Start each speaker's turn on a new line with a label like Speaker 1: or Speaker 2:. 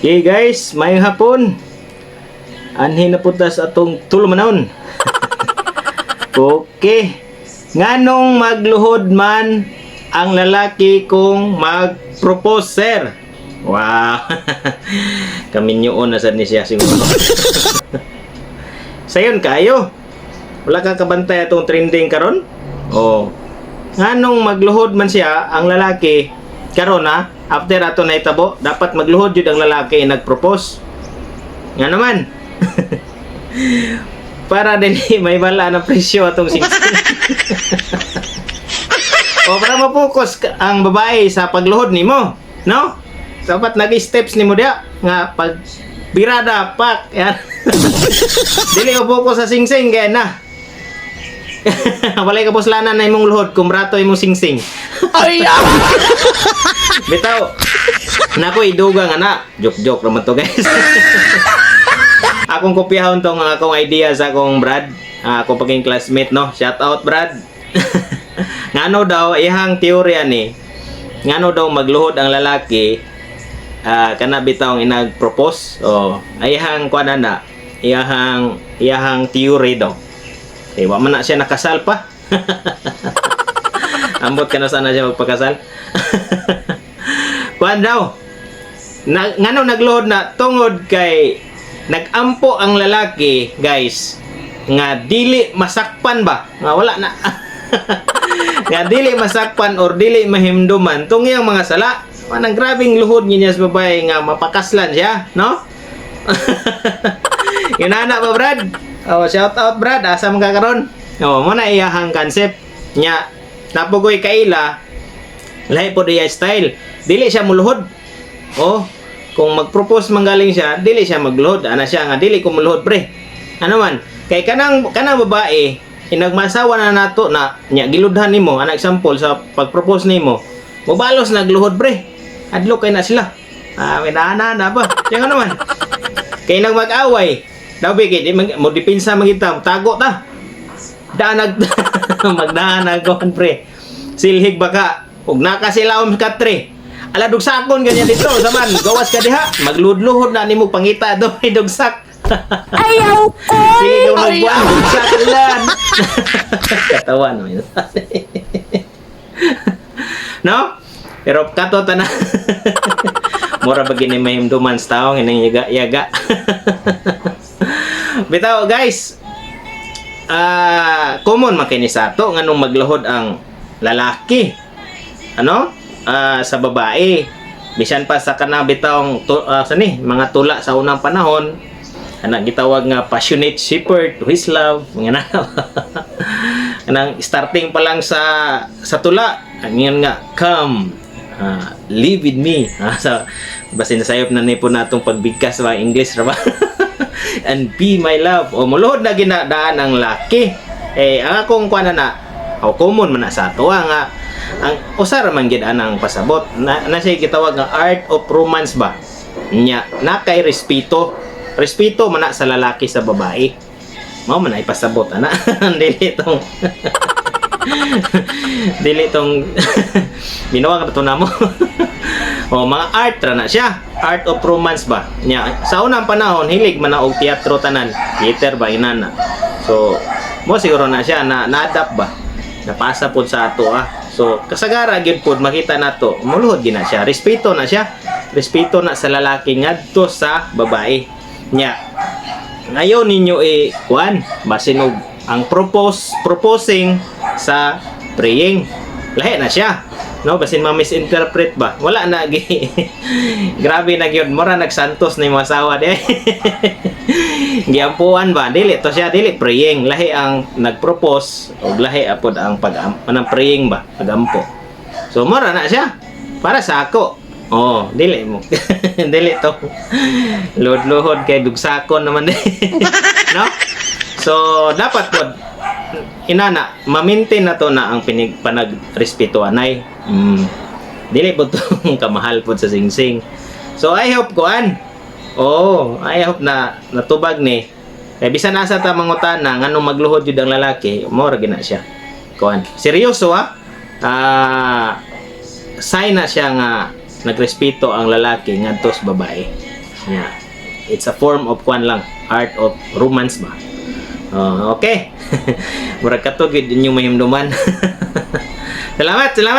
Speaker 1: Okay guys, maayong hapon. Anhi na pud ta sa atong tulumanon. Okay. Nganong magluhod man ang lalaki kung mag-propose, sir? Wow. Kaminyoon na sad ni siya siguro. Sayon kayo. Wala ka kabantay atong trending karon? Oh. Nganong magluhod man siya ang lalaki karon ha? After ato nahitabo, dapat magluhod jud ang lalaki nag-propose. Nga naman. Para dili may bala na presyo atong singsing. O para ma-focus ang babae sa pagluhod nimo, no? Dapat nag-steps nimo diya nga pag birada pak yan. Dili ko focus sa singsing kaya na. Walay kapuslanan na imong luhod kung brato imong singsing.
Speaker 2: Ay!
Speaker 1: Bitaw. Nako idugang ana. Joke joke naman to, guys. Akong kopyahon tong akong idea sa akong brad. Ah, akong paging classmate, no. Shout out, Brad. Ngano daw ihang teorya ni. Ngano daw magluhod ang lalaki kana bitaw ang inag-propose. Oh, ayhang kuan na. Iyahang theory daw. Eh, wa man na siya nakasal pa. Ambot ka na sana siya magpakasal. Kuan daw. Na, ngano nagluhod na tungod kay nagampo ang lalaki, guys, nga dili masakpan ba? Nga wala na. Nga dili masakpan or dili mahimduman tung iyang mga sala. Manang grabing luhod niya sa babae nga mapakaslan siya, no? Yun na ba, Brad? Oh, shout out, Brad, asa man ka karon? Oh, mo na iyahang concept nya. Napugoy kaila lahi po diya style. Dili siya muluhod. Oh, kung mag-propose man galing siya, dili siya magluhod. Ana siya nga dili ko muluhod, pre. Ano man? Kay kanang babae inagmasawa na nato na nya giludhan nimo, ana example sa pag-propose nimo. Mobalos nagluhod, pre. Adlo kay na sila. Ah, may naana na ba? Siya nga naman. Kay nang mag-away, daw bi kay di mag, mo depensa man kita, tago ta. Daan nag magdaan nag pre. Silhig baka ug nakasilaom katre. Ala, dugsakon ganyan dito saman, gawas ka diha, magludluhod na nimo pangita do may dugsak.
Speaker 2: Ayaw ko!
Speaker 1: Sige ka magbuang dugsak lan. Katawan mo. No? Pero kato ta na. Mura ba gini mahimduman sa taong ining yaga yaga. Bitaw guys, ah, common man kini sa ato nganong magluhod ang lalaki. Ano? Ah, sa babae. Bisan pa sa kanang bitawng sani, mga tula sa unang panahon, ana gitawag nga passionate shepherd to his love, mga na. Kanang starting pa lang sa tula, ang yun nga, "Come, live with me." Ah, sa basin sayop na ni po natong pagbigkas sa English ra ba? "And be my love." O muluhod na ginadaan ang laki. Eh, ang akong kuan na o common man na sa ato nga ang usa ra man gid anang pasabot na siya gitawag nga art of romance ba nya na kay respeto, respeto man na sa lalaki sa babae. Mao man ay pasabot ana. Dili tong binuwag ka to namo. O mga art ra na siya, art of romance ba nya. Sa unang panahon hilig man na og teatro tanan, theater ba inana. So mo siguro na siya na na-adapt ba, napasa pod sa ato ah. So kasagara gyud pod makita nato muluhod gyud na siya, respeto na siya, respeto na sa lalaki ngadto sa babae nya. Ngayon ninyo eh kuan basin og ang proposing sa praying, lahi na siya, no? Basin ma-misinterpret ba. Wala na gi grabe na gyud, mura nagsantos na yung asawa di giampuan ba. Dili to siya, dili praying. Lahi ang nagpropose og lahi apod ang pag anang praying ba, pagampo. So mura na siya para sa ako. Oh, dili mo dili to luhod-luhod kay dugsakon naman, no? So dapat pod inana ma-maintain na to na ang pinig panagrespeto anay. Dili po to kamahal pod sa singsing. So I hope kuan. Oh, I hope na natubag ni. Kay bisan asa ta mangutana nganong magluhod jud ang lalaki, mo ra gina siya. Kuan. Seryoso ah. Ah, sign na siya nga nagrespeto ang lalaki ngadto sa babae. Yeah. It's a form of kwan lang, art of romance ba. Oh, okay. Murag kato gyud inyong mahimduman. Salamat, salamat.